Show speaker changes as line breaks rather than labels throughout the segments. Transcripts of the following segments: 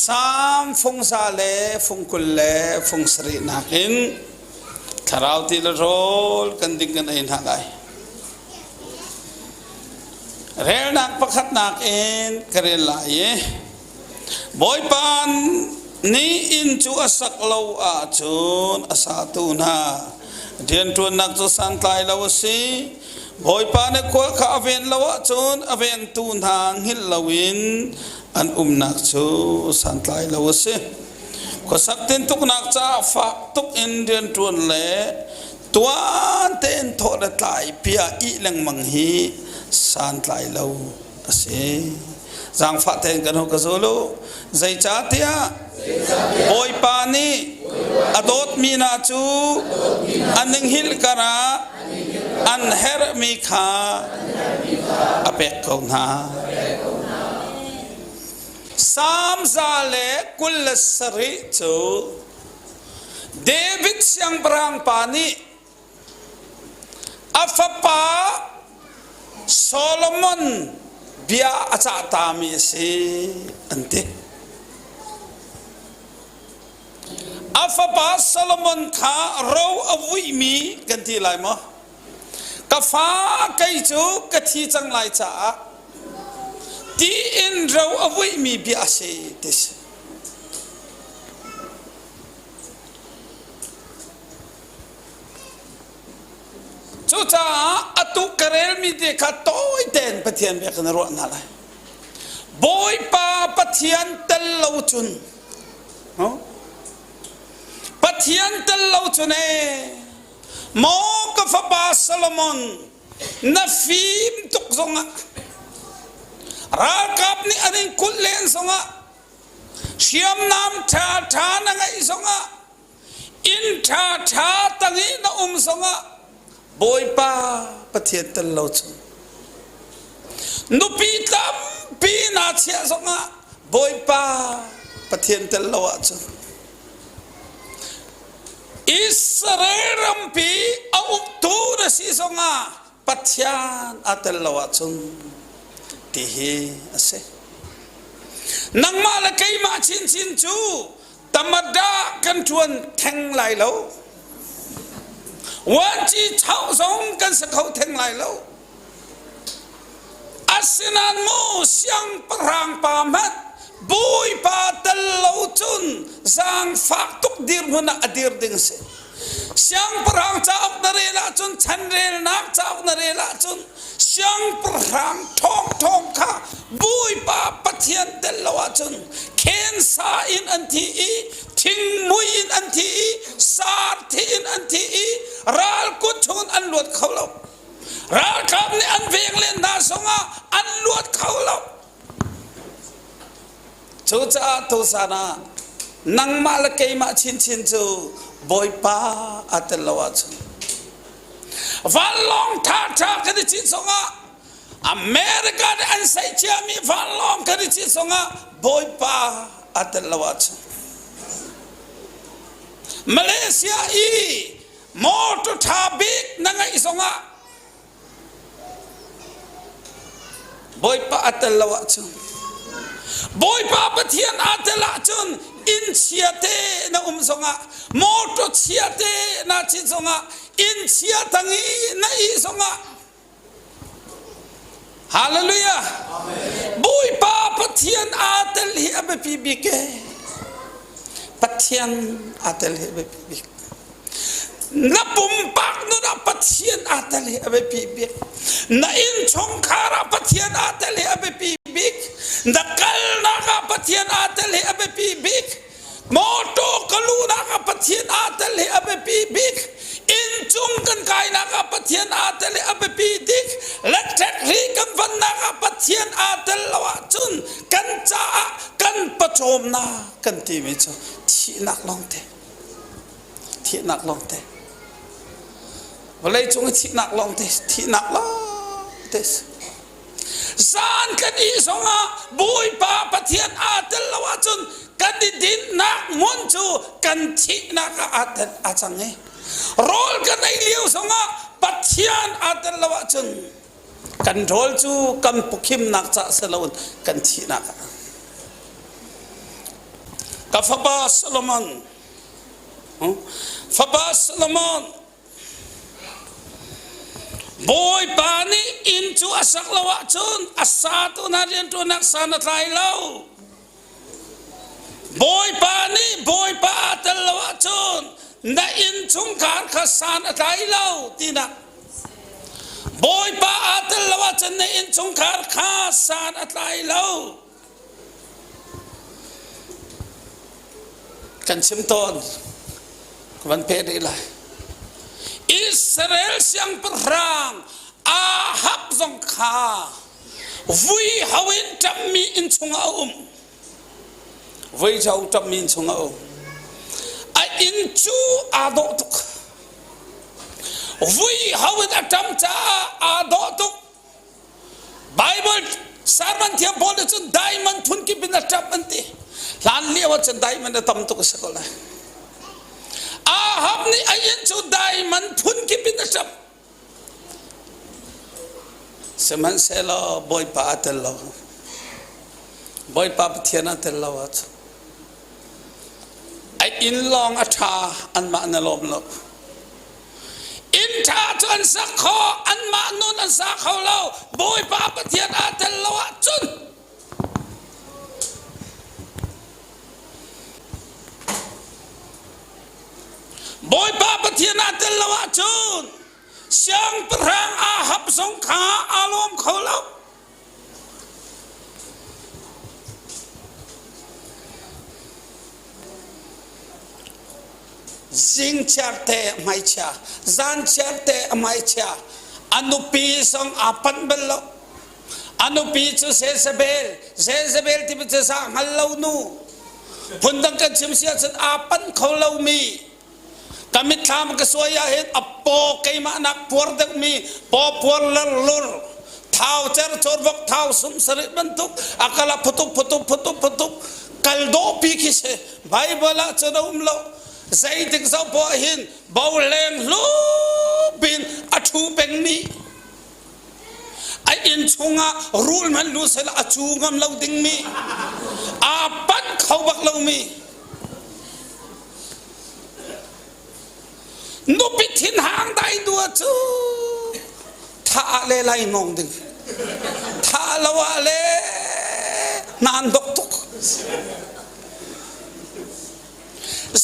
Salm fungza le fungkul le fungsarih nakin thlarau ti le rawl kan ding kan ei hna lai. Relnak pakhatnak in ka rel lai i Bawipa nih inn cu a sak lo ahcun a satu hna rianṭuannak cu santlai lo a si. Bawipa nih khua kha a ven lo ahcun a vengtu hna hngilh loin an umnak cu santlai lo a si. Khuasak tintuknak caah fak tuk in rianṭuan le tuan tein thawh le tlai piah ih lengmang hi santlai lo a si. Zaangfah tein kan hung ka zul u. Zeicahtiah Bawipa nih a dawtmi hna cu an hngilh karah an herhmi kha a pek ko hna. Salm 127 cu David siangpahrang pa nih A fapa Solomon bia a cahtami a si an ti. A fapa Solomon kha ro a vuimi kan ti lai maw? Ka fa kei cu ka thi cang lai caah tiin ro a vuimi bia a si ti si. Cucaah atu ka relmi te kha tawi tein Pathian bia kan ruah hna lai. Bawipa Pathian tel lo cun Pathian tel lo cun ee maw ka fapa Solomon na fim tuk zongah ralkap nih an in kulh len zongah hriamnam ṭha ṭha na ngeih zongah inn ṭhaṭha tang i na um zongah Bawipa Pathian tel lo cu nupi tampi naa chiah zongah Bawipa Pathian tel lo ahcun Israel rampi a uktu na si zongah Pathian aa tel lo ahcun ti hi a si. Nangmah le keimah chinchin cu Tamada kan ṭuan theng lai lo. Wanci chauh zong kan si kho theng lai lo. Asinain mu siangpahrang pa hmanh Bawipa tel lo cun zaangfak tuk dirhmun ah a dir ding a si. Siangpahrang cauk na rel ahcun chanrelnak cauk na rel ahcun siangpahrang ṭhawngṭhawng kha Bawipa Pathian tel lo ahcun khensa in an thi i thingmui in an thi i sarthi in an thi i ral kut chungin an luat kho lo. Ralkap nih an veng len hna zongah an luat kho lo. Cucaah tuzan ah nangmah le keimah chinchin cu Bawipa aa tel lo ahcun vanlawng ṭhaṭha kan i cit zongah America nih an saih ciami vanlawng kan i cit zongah Bawipa aa tel lo ahcun Malaysia i motor ṭha bik na ngeih zongah Bawipa a tel lo ahcun Bawipa Pathian aa tel ahcun inn chia te na um zongah motor chia te na cit zongah inn chia tang i na ih zongah Hallelujah Bawipa Pathian aa tel hi a biapi bik e Pathian aa tel hi a biapi bik Na pumpak nun ah Pathian aa tel hi a biapi bik. Na innchungkhar ah Pathian aa tel hi a biapi bik. Na kalnak ah Pathian aa tel hi a biapi bik. Mawṭaw ka luhnak ah Pathian aa tel hi a biapi bik. Inncung kan kainak ah Pathian aa tel hi a biapi bik. Lectrek ri kan vannak ah Pathian aa tel lo ahcun kan caah kan pawcawmnak kan timi cu thihnak lawngte. Thihnak lawngte. Vawleicung i thihnak lawngte, thihnak lawngte. Zan kan ih zongah Bawipa Pathian aa tel lo ahcun kan i dinhnak hmun cu kan thihnak ah aa tel aa cang i rawl kan ei lio zongah Pathian aa tel lo ahcun kan rawl cu kan pawkhimnak caah si loin kan thihnak ah. Ka fapa Solomon, fapa Solomon, Bawipa nih inn cu a sak lo ahcun a satu hna rianṭuannak san a tlai lo. Bawipa nih Bawipa aa tel lo ahcun na innchungkhar kha san a tlai lo tinak. Bawipa aa tel lo ahcun na innchungkhar kha san a tlai lo. Kan chim tawn. Ka van peh rih lai. Israel siangpahrang Ahab zong kha vui ho in ṭammi inn chungah a um. Vui ho ṭammi inn chungah a um. A inn cu aa dawh tuk. Vui ho in a ṭam caah aa dawh tuk. Bible sermon thiam pawl nih cun diamond phun kip in a ṭap an ti. Hlan lio ah cun diamond a tam tuk a si ko lai. Ahab nih a inn cu diamond phun kip in a ṭap. Sihmanhsehlaw Bawipa a tel lo. Bawipa Pathian a tel lo ahcun a inn lawng a ṭha anmah na lawm lo. Inn ṭha cu an sak kho, anmah nun an sa kho lo. Bawipa Pathian aa tel lo ahcun Bawipa Pathian aa tel lo ahcun siangpahrang Ahab zong kha aa lawm kho lo. Zingchiar te a hmaichia, zanchiar te a hmaichia, a nupi zong aa panh bal lo. A nupi cu Jezebel, Jezebel timi cu za hngal lo nu. Phundang kan chim si ahcun aa panh kho lomi ka mitthlam ka suai ah hin a paw keimah nak puar deuhmi paw puar lerlur thau cer chor vok thau sum sarih bantuk a kala phutuk phutuk phutuk phutuk kal dawh pi khi si Bible ah cun a um lo zeitik zoh poah hin bo leng hlu bin a thu pengmi a inn chungah rul hmanh lu sel a cu ngam lo dingmi aa panh kho bak lomi Nupi thinhang dai dua cu thah le lai nawng ding thah lo ah le naan dok tuk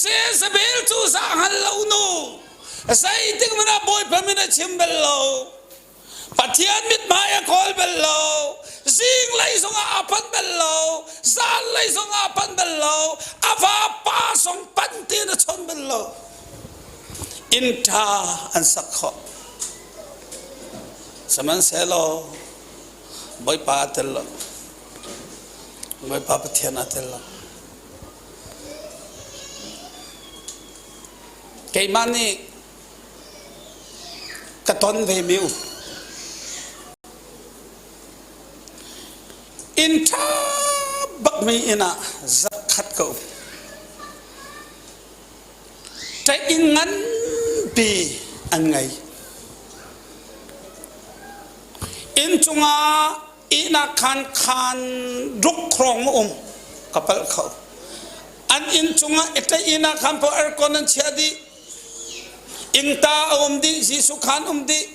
Jezebel cu za hngal lo nu zeitik hmanh ah Bawipa min a chim bal lo Pathian mithmai a kawl bal lo. Zinglei zongah aa panh bal lo. Zanlei zongah aa panh bal lo. A vapa zong panh tein a chawn bal lo. Inn ṭha an sak khawh. Sihmanhsehlaw Bawipa aa tel lo. Bawipa Pathian aa tel lo. Keimah nih Ka ton ve mi u. Inn ṭha bakmi inn ah zakhat ka um. Ṭaih inn nganpi an ngei. Inn cungah ihnak khaan khaan ruk hrawng a um. Ka palh kho. An inn cungah ṭaih inn ah khan paoh aircon an chiah dih. Ingta a um dih, Jesuh khaan um dih.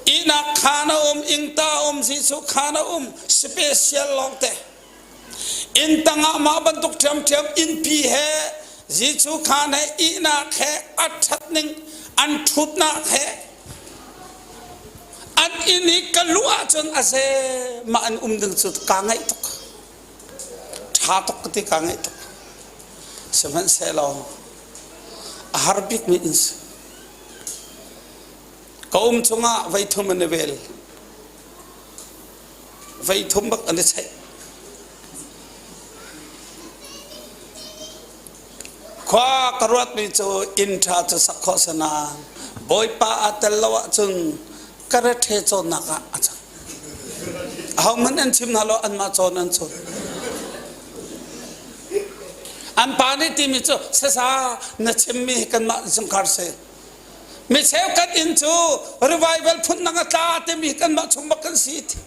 Ihnak khaan a um, ingta a um, Jesuh khaan a um, special lawngte. Inn tangah mah bantuk ṭhiamṭhiam innpi he Jesuh khaan he ihnak he a ṭhat ning an ṭhutnak he an inn i ka luh ahcun a ze mah an um ding cu kaa ngaih tuk. Ṭha tuk ka ti kaa ngaih tuk. Sihmanhsehlaw A har bikmi inn si. Ka um chungah voi thum an i vel. Voi thum bak an i cheih. Khua ka ruatmi cu inn ṭha cu sak khawh si nain Bawipa aa tel lo ahcun ka rethe cawnnak ah a cang. Ahohmanh an chim hna lo anmah cawn an cawn. An pa nih timi cu sasa na chimmi hi kanmah chungkhar si. Mi cheukhat inn cu revival phun nang a tla timi kanmah chung bak kan si ti.